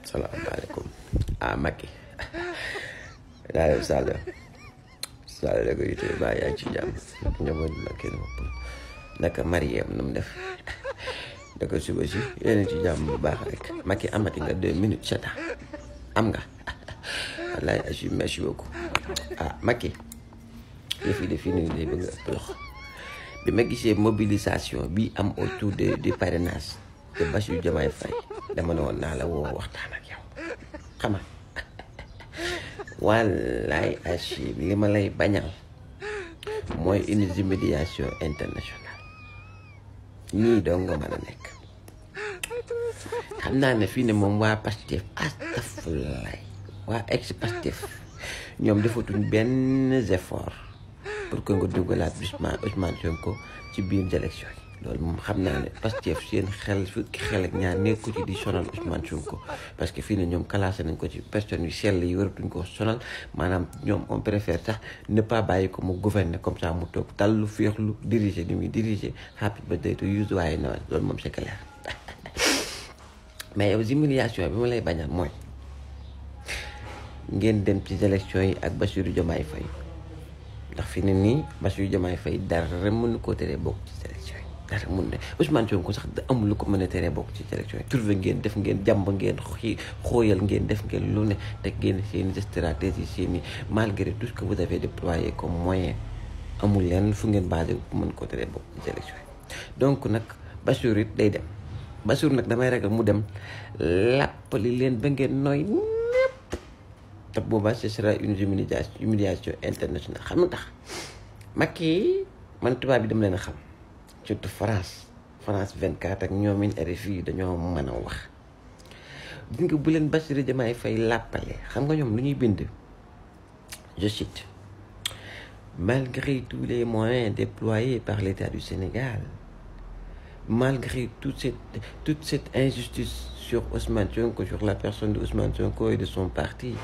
Salaamaaleykum Macky daal Sall la ko yitee baa yaa ngi ci jàmm ñëwoon na kenn naka Mariem nu mu def naka suba si yéen ci jàmm bu baax rek Macky amati nga 2 minutes chata am nga wallaay asi merci beaucoup Macky yëf yi de fii nii day bëgg a lox bi ma gisee mobilisation bi am autour du parrainage de Bassirou Diomaye Faye dama ne woon naa la woo waxtaan ak yow xam nga wallaay Achille li ma lay bañal mooy une humiliation internationale ñii doo nga mën a nekk xam naa ne fii ne moom waa Pastef astafurlaay waa ex Pastef ñoom defatuñ benn effort pour que nga dugalaat Ousmane Sonko ci biir élection yi loolu moom xam naa ne Pastef seen xel fukki xel ak ñaar nekku ci di sonal Ousmane Sonko parce que fii ne ñoom classé nañ ko ci personnes yu sell yi waratuñ ko sonal maanaam ñoom on préfère sax ne pas bàyyi ko mu gouverner comme ça mu toog tallu féexlu diriger ni muy diriger happy birthday to you waaye Noël loolu moom c'est clair mais yow humiliation bi ma lay bañal mooy ngeen dem ci élection yi ak Bassirou Diomaye Faye ndax fi ne nii Bassirou Diomaye Faye dara mënu koo teree bokk ci élection yi dara mun ne Ousmane Sonko sax amul lu ko mën a teree bokk ci élection yi trouvé ngeen def ngeen jàmb ngeen xooyal ngeen def ngeen lu ne te ngeen seeni stratégie seeni malgré tout ce que vous avez déployé comme moyen amul leen fu ngeen basé mën koo teree bokk ci élection yi donc nag Bassirou it day dem Bassirou nag damay ragal mu dem làppali leen ba ngeen nooy ñépp te boobaa ce sera une humiliation internationale xam nga tax Macky man tubaab bi dama leen a xam surtout France 24 ak ñoomin RFI dañoo mën a wax bi nga bu leen Bassirou Diomaye Faye làppale xam nga ñoom lu ñuy bind je cite malgré tous les moyens déployés par l'État du Sénégal malgré toute cette injustice sur Ousmane Sonko, sur la personne de Ousmane Sonko et de son parti,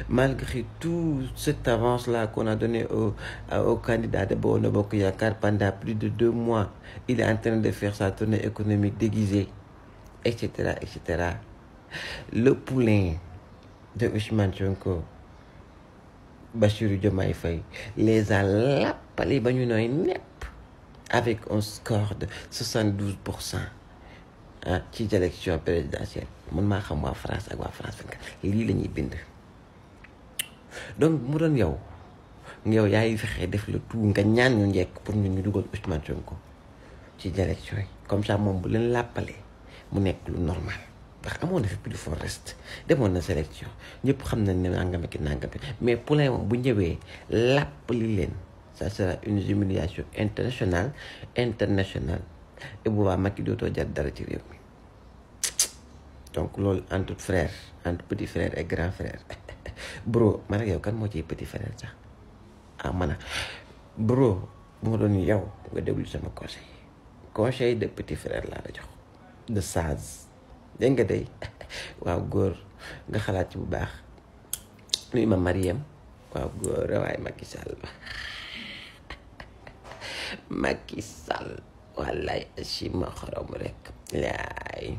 malgré toute cette avance-là qu'on a donnée au candidat de Benno Bokk Yakaar pendant plus de 2 mois, il est en train de faire sa tournée économique déguisée, etc., etc. Le poulain de Ousmane Sonko, Bassirou Diomaye Faye, les a lappalés ba ñu nooy nepp avec un score de 72% ci élection présidentielle man maa xam waa France ak waa France 24 lii la ñuy bind donc mu doon yow yaay fexe def le tout nga ñaan ñu njekk pour ñun ñu dugal Ousmane Sonko ci élection yi comme ça moom bu leen làppalee mu nekk lu normal ndax amoon na fi plus fort reste demoon na sélection ñëpp xam nañ ne nangam ak nangam mais pour le moment bu ñëwee làppali leen ça sera une humiliation internationale et boobaa Macky dootoo jar dara ci réew mi donc loolu entre frère entre petit frère et grand frère bro man ak yow kan moo ciy petit frère sax man bro bu ma doon yow nga déglu sama conseil de petit frère laa la jox de sage dégg nga day waaw góor nga xalaat ci bu baax nuyu ma Mariem waaw góor waaye Macky Sall wallaay si ma xorom rek laay